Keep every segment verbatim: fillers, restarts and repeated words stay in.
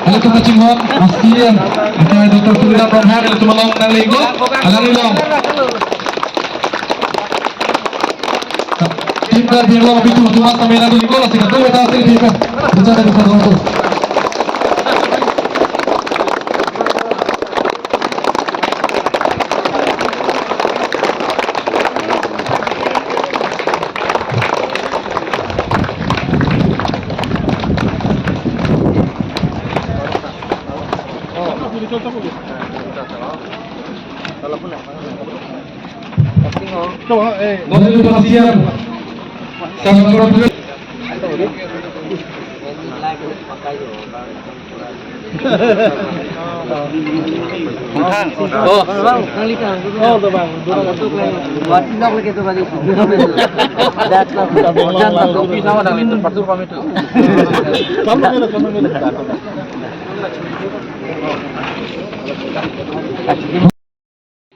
Ilitum kachinghon, Astian, Doctor Tuliram Ronghang, ilitum along nangli-iklo, alangli along. Team Karbi Anglong abitu, tumas kami nanglitum-iklo, lasi kado beta sing team. Bicara di satu waktu. Boleh dipastikan. Sama-sama. Oh.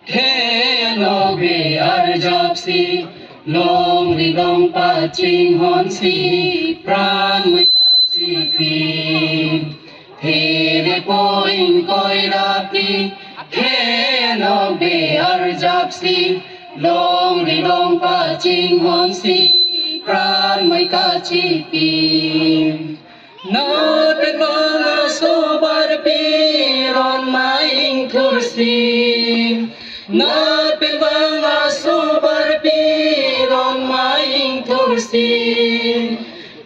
Theya nokbe arjapsi, longri long pachinghonsi, pran mui kachipi. Therepo ingkoi rapli, theya nokbe arjapsi, longri long pachinghonsi, pran mui kachipi. Nat pen vang asobarpi ron ma ingthursi. Nat pen vang asobarpi ron ma ingthursi.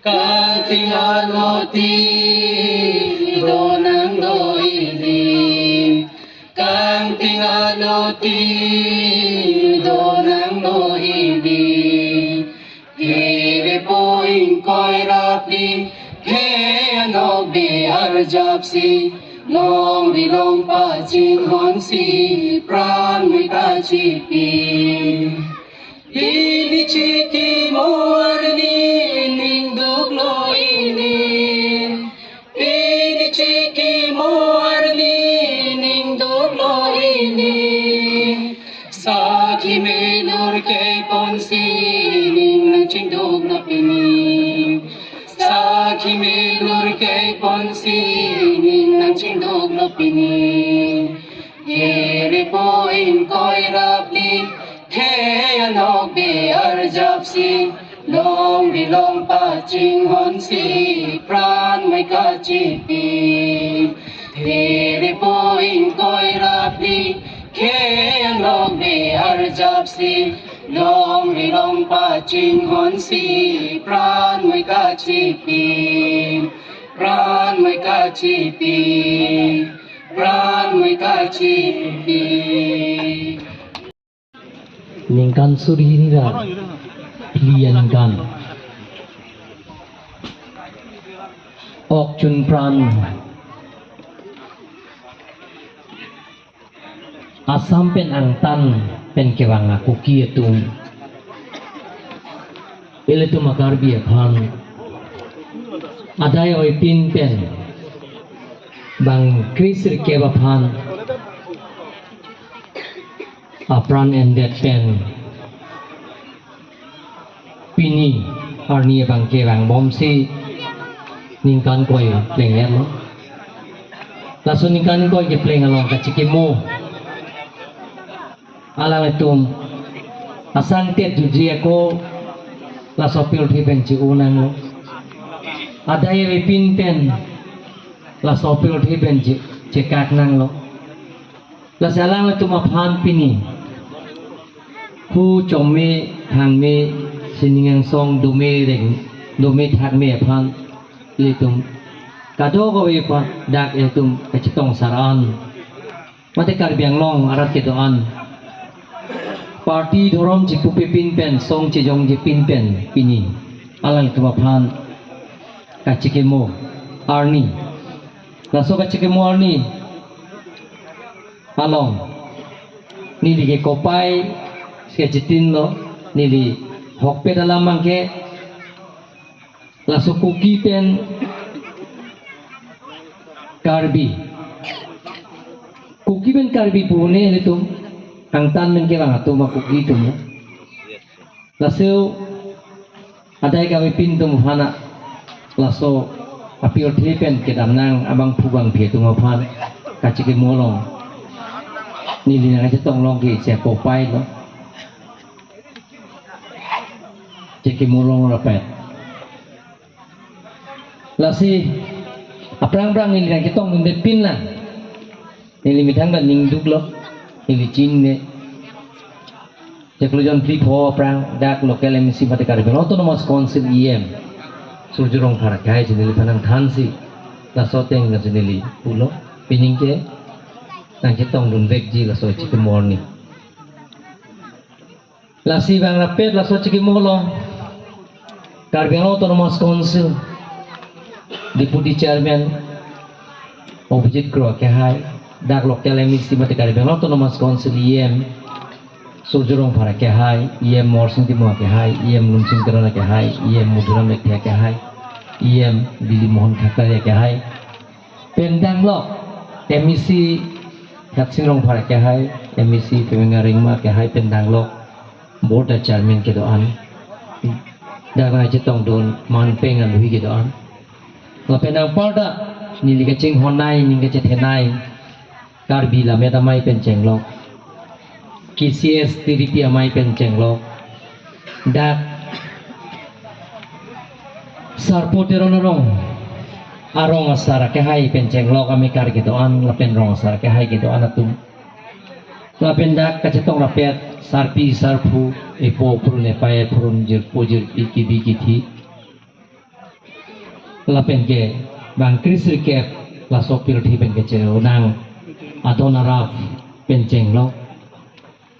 Kangting aloti do nanglo ili. Kangting aloti do nanglo ili. Therepo ingkoi rapli, theya nokbe arjapsi, longri long pachinghonsi, pran mui kachipi. Pini chikimo arni ning duklo ili. Pini chikimo arni ning duklo ili. Sakhi melur keiponsi ning nangchingduklo pini. Sakhi melur keiponsi ning nangchingduklo pini. Therepo ingkoi rapli, theya nokbe arjapsi, longri long pachinghonsi, pran mui kachipi. Therepo ingkoi rapli, theya nokbe arjapsi, longri long pachinghonsi, pran mui kachipi. Pran mui kachipi. Pran mui kachipi. Ningkan suri hini ra phli aningkan. Ok chun pran Assam pen angtan pen kevang a Kuki atum, ilitum a Karbi aphan adai avepin pen bang kresirkep aphan apran endet pen pini arni abangke vangbomsi ningkan ingkoi plenglo. Laso ningkan ingkoi kepleng along kachikimo alanglitum asangtet jutji ako laso apirthe pen che-o nanglo. Adai avepin pen laso apirthe pen che-, chekak nanglo. Lasi alanglitum aphan pini hu chome thangme sining angsong dome reng dome thakme aphan ilitum kadokave aphan dak ilitum kachetong sar-an mate Karbi Anglong arat kedo-an party dhorom chepupepin pen song chejongje pin pen pini alanglitum aphan kachikimo arni. Laso kachikimo arni along neli ke kopai si kachitinlo, neli ahokpet alam abangke laso Kuki pen Karbi. Kuki pen Karbi pu ne ilitum angtan pen kevang atum a Kuki atum. Laso adai kavepin atum aphan Laso apirthe pen kedamnang abangphu bangphi atum aphan kachikimo along neli nangchetong long ke chekopilo. Chikimo along rapet. Lasi aphrang aphrang neli nangchetongdunde pinlang. Neli methang ta ning duklo. Neli chinine. Chiklo jon phli pho aphrang dak local M A C mate Karbi Anglong Autonomous Council E M Surjya Rongphar akehai si neliphan nangthansi laso ateng nangsi neli pulo. Pining ke nangchetongdunvekji laso chikimo arni. Lasi bang rapet laso chikimo along Karbi Anglong Autonomous Council Deputy Chairman Abhijit Kro akehai, dak local M A C mate Karbi Anglong Autonomous Council E M Surjya Rongphar akehai, E M Morsing Timung akehai, E M Lumsing Teron akehai, E M Madhuram Lekthe akehai, E M Bili Mohan Khaklari akehai, pen danglok M A C Hatsing Rongphar akehai, M A C Pemeng Ringma akehai pen danglok board a-chairman kedo-an, dak nangchetongdun manpeng aluhi kedo-an. Lapen anparta neli kachinghonnei, neli kachethenei Karbi Lammet Amei pen chenglok, K C S T D P amei pen chenglok, dak Sarpo Teron arong, arong asar akehai pen chenglok amekar kedo-an lapen rong asar akehai kedo-an atum. Lapen dak kachetong rapet sarpi sarpo, epo purun, epei epurun, jirpo jirpi, kibi kithi. Lapen ke bang kresirkep laso apirthe pen kachelonang adon arap pen chenglok.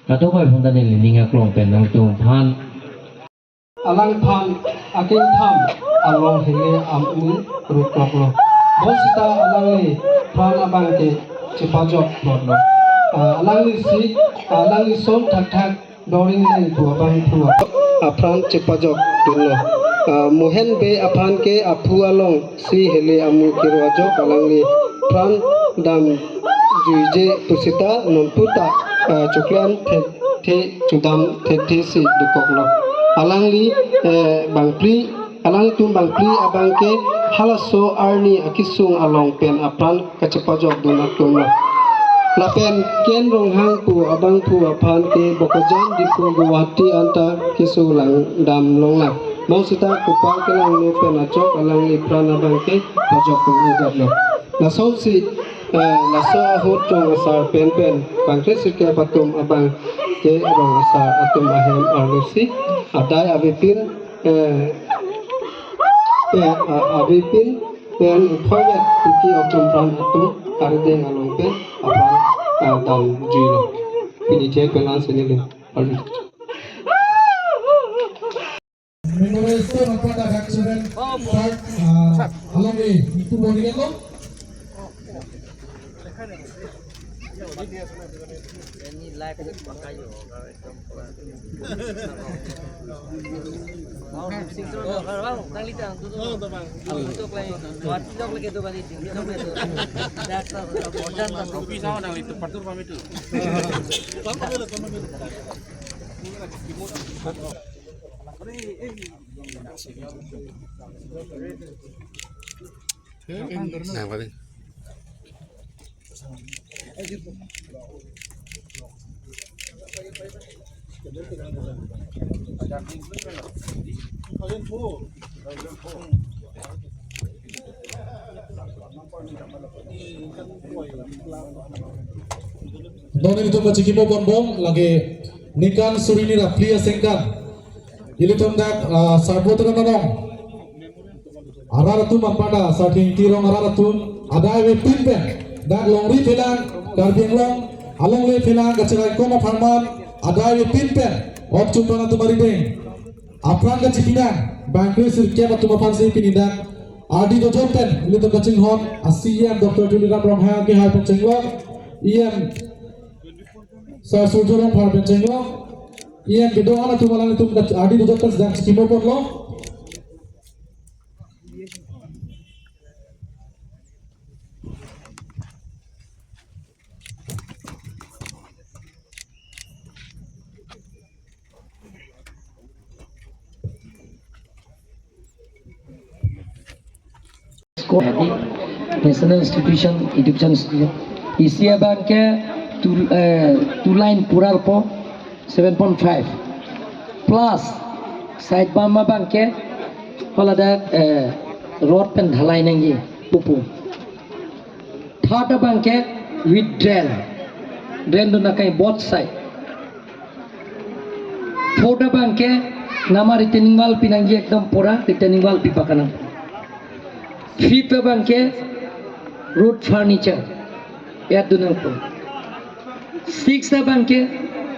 Kadokave aphanta neli ning aklong pen nangtumphan. Alangphan akengtham along hele amu rukroklo. Bonsita alangliphan abang ke chepajok plotlo. Ah, alanglisi, alangli son thakthak Doring leng pu abangphu aphan chepajokdunlo. Ah, Mohen Bey aphan ke aphu alongsi hele amu kero ajok alangliphan damjuije pusita nonputa, ah, choklean thekthe, chodam thekthesi dokoklo. Alangli, eh, bangphli, alanglitum bangphli abang ke halaso arni akesung along pen apran kachepajokdun atumlo. Lapen Ken Ronghang pu abangphu aphan ke Bokajan, Diphu, Guwahati anta keso langdam longlang. Bonsita kopar kelangno pen ajok alangliphan abang ke pajokdun-edetlo. Lasonsi, eh, laso ahut rong asar penpen bang kresirkep atum abang ke rong asar atum ahem arlosi adai avepin, eh, eh, a-, avepin pen phoyat puki atum pran atum arideng along pen apran, ah, damjuilo. Pini chek pen an sini le. Memorial Stone apar dak seven part, ah, along ni itu body kan lo? Non nelitum kachikimo ponbom lake ningkan suri hini ra phli asengkan. Ilitum dak, ah, Sarpo Teron arong arat atum anparta, Sarthengti rong arat atum adai avepin pen dak longri phelang, Karbi Anglong alongle phelang kacheraikom apharman adai avepin pen ok chupan atum arideng apran kachipinang bang kresirkep atum aphansi pini dak ardi dojot pen ilitum kachinghon a-C E M Doctor Tuliram Ronghang akehai pen chenglok, E M Sir Surjya Rongphar pen chenglok, E M kedo-an atum alanglitum ardi dojot pen dak chikimo ponlo. Hadi, National Institution, Education Institution. Isi abang ke two, eh, two lane pura po, seven point five. Plus, side bam abang ke, hala dak, eh, rod pen dhalai nangji, pupu. Third abang ke with drain. Drain dun akai both side. Fourth abang ke nama retaining wall pinangji ekdom pura retaining wall pipakanang. Fifth abang ke road furniture. Ya dunang po. Sixth abang ke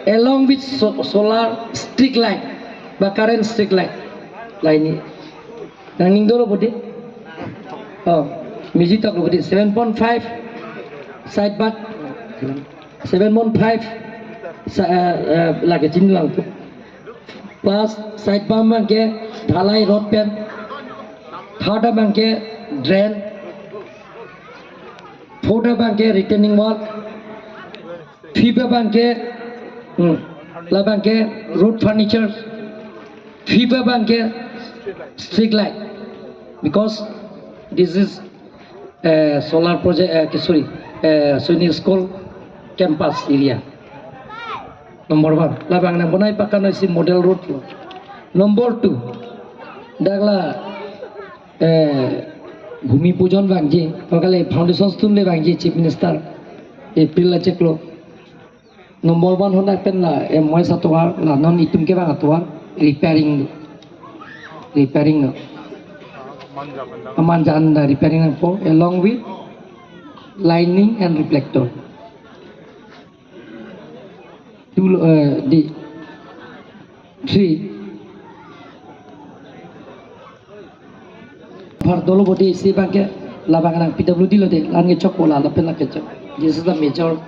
along with so-, solar street light ba current street light. Laini. Nangning dolo budi. Oh, miji tok budi. Seven point five side back. Seven point five sa, eh, eh, lage chin lang tu. Plus side bam abang ke dhalai rod pen. Third abang ke drain. Fourth abang ke retaining wall. Fifth abang ke, hmm, labang ke road furniture. Fifth abang ke street light. Because this is, eh, solar project, eh, ke, sorry, eh, Sainik School campus area. Number one. Labang nang bonai pakan isi model road lo. Number two. Dak la, eh, Bhumi Pujan vangji, pakale foundation stone le vangji Chief Minister. April achiklo. Number one hona pen la, eh, M O S atovar, la non itum kevang atovar, repairing. Repairing no. Aman jan da repairing nangpo, along with lining and reflector. Two, eh, di, three. Apar dolo bodi isi abang ke labang nang P W D lo de, lan kechok bola, lapen la kechok. This is the major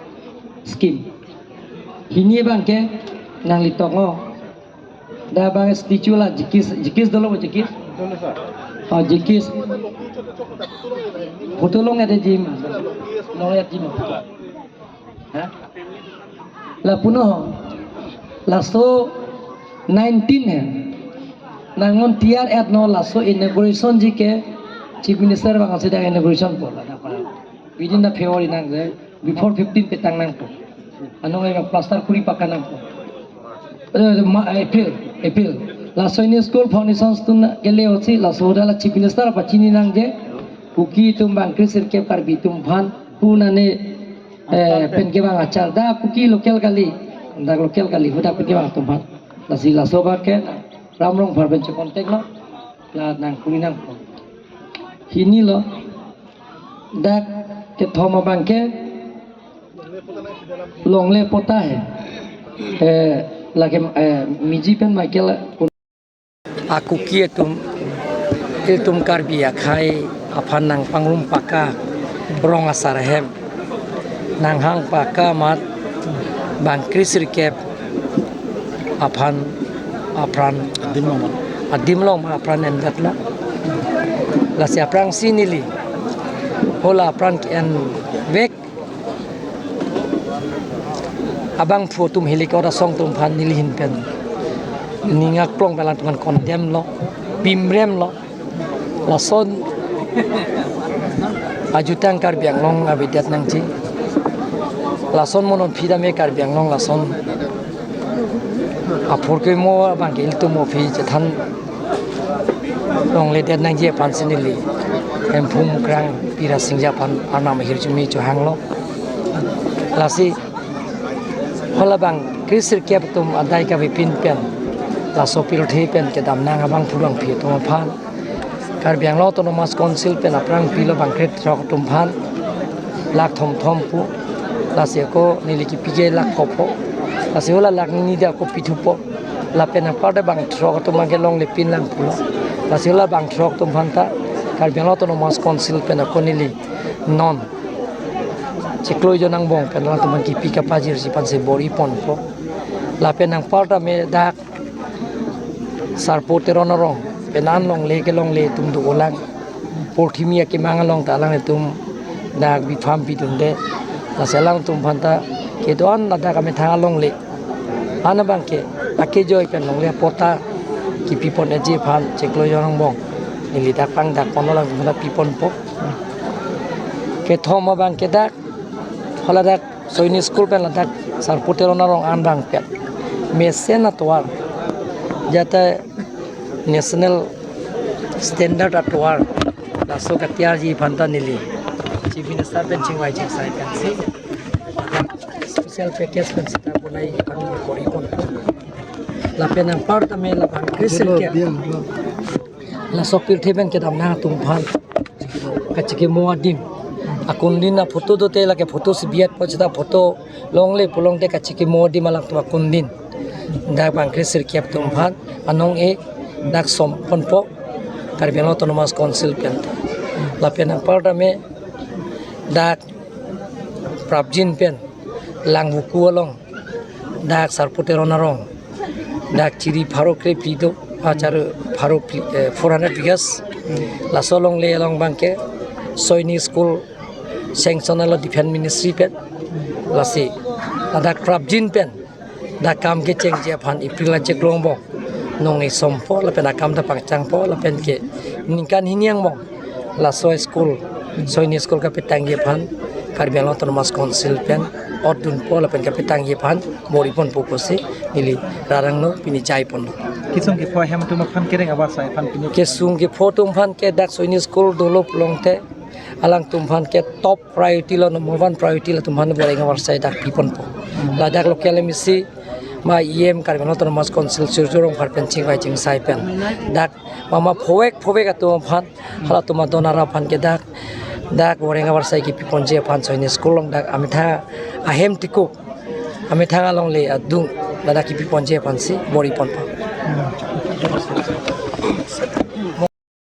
scheme. Hini abang ke nanglitok ngo. Da abang statue la jikis, jikis dolo bo jikis? Oh, jikis. Photo long ada jim. Long ada jim. Ha? Lapuno ho. Laso nineteen he. Nang non tiar et no laso inauguration ji ke Chief Minister vang asi dak inauguration po la dak pa. Within the February nang je before fifteen petang nangpo. Anong eva plaster kuri pakan nangpo. Eh, ma-, April, April. Laso Sainik School foundation stone kele osi laso dak la Chief Minister pachini nangji. Kuki atum bang kre sirkep Karbi atum aphan pu nane, eh, pen kevang achar dak Kuki local kali, dak local kali, hadak pen kevang atum aphan. Lasi laso abang ke Ram Rongphar pen che contact lo, la nang kuri nangpo. Hini lo, dak kethom abang ke longle pota he. Eh, lake, eh, miji pen Michael a-Kuki atum, ilitum Karbi akhei aphan nangpangrum paka rong asar ahem, nanghang paka amat bang kre sirkep aphan apran adim long, adim long apran endet lo. Lasi aphrangsi neli hala apran ke-en vek abangphu atum helicopter asong atum aphan neli ahin pen ning aklong pen alangtum aphan condemn lo, pimrem lo. Lason ajutang Karbi Anglong avedet nangji. Lason mo non phi dame Karbi Anglong lason aphurkimo abang ke ilitum aphi chethan longledet nangji aphansi neli Hemphu Mukrang Pirasingja aphan arnam ahirjume chohanglo. Lasi hala bang kre sirkep atum adai kavepin pen laso pirthe pen kedamnang abangphu bangphi atum aphan Karbi Anglong Autonomous Council pen aphrang pilo bang kre throk atum aphan lakh thomthom pu. Lasi ako neli kipi ke lakh kopo. Lasi hala lakh hini dak ako pithupo. Lapen apar de bang throk atum abang ke longlepin lang pulo. Lasi hala bang throk atum aphanta Karbi Anglong Autonomous Council pen ako neli non chiklo ejon angbong pen alangtum aphan kipi kapajirji aphansi bor-i ponpo. Lapen anparta me dak Sarpo Teron arong pen an longle kelongle atum do-olang. Porthimi akemang along ta alangtum dak bifam pidunde. Lasi alangtum aphanta kedo-an ladak amethang alongle an abang ke akejoi pen longle pota kipi pon-eji aphan chiklo ejon angbong Neli dak pangdak ponlo, lang dak piponpo. Kethom abang ke dak, hala dak Soini School pen ladak Sarpo Teron arong an bang pet mesen atovar, jata national standard atovar laso katiarji aphan ta neli Chief Minister pen chingvai chingsai pensi special package pen sita bonai aphan neli bor-ipon. Lapen anpar tame labang krisir ke laso pirthe pen kedamnang atum aphan kachikimo adim akundin aphoto dote, lake photo si biat po sita photo longle pulote kachikimo adim alangtum akundin dak bang krisir ke atum aphan anong-e dak somponpo Karbi Anglong Autonomous Council pen. Lapen anpar tame dak prapjin pen Langvoku along dak Sarpo Teron arong dak chiri pharo krephli do, achar pharo phli, eh, four hundred bighas. Laso longle along bang ke Soini School sanction alo Defence Ministry pen. Lasi ladak prapjin pen dak kam kechengji aphan April achiklo angbong nong-e sompo lapen akam ta pangchangpo lapen ke ningkan hini angbong laso school, Soini School kapetangji aphan Karbi Anglong Autonomous Council pen otdunpo lapen kapetangji aphan bor-iponpo pusi neli rarangno pini jaiponlo. Kesung kepho ahem atum aphan kereng avarsai aphan pini. Kesung kepho atum aphan ke dak Soini School dolo pulote alangtum aphan ke top priority lo, number one priority lo, atum aphan boreng avarsai dak piponpo. Ladak local M A C ma E M Karbi Anglong Autonomous Council Surjya Rongphar pen chingvai chingsai pen dak mama phovek phovek atum aphan, halatum adon arap aphan ke dak, dak boreng avarsai kepiponji aphan Soini School along dak amethang ahem tikuk, amethang alongle adung ladak kepiponji aphansi bor-iponpo.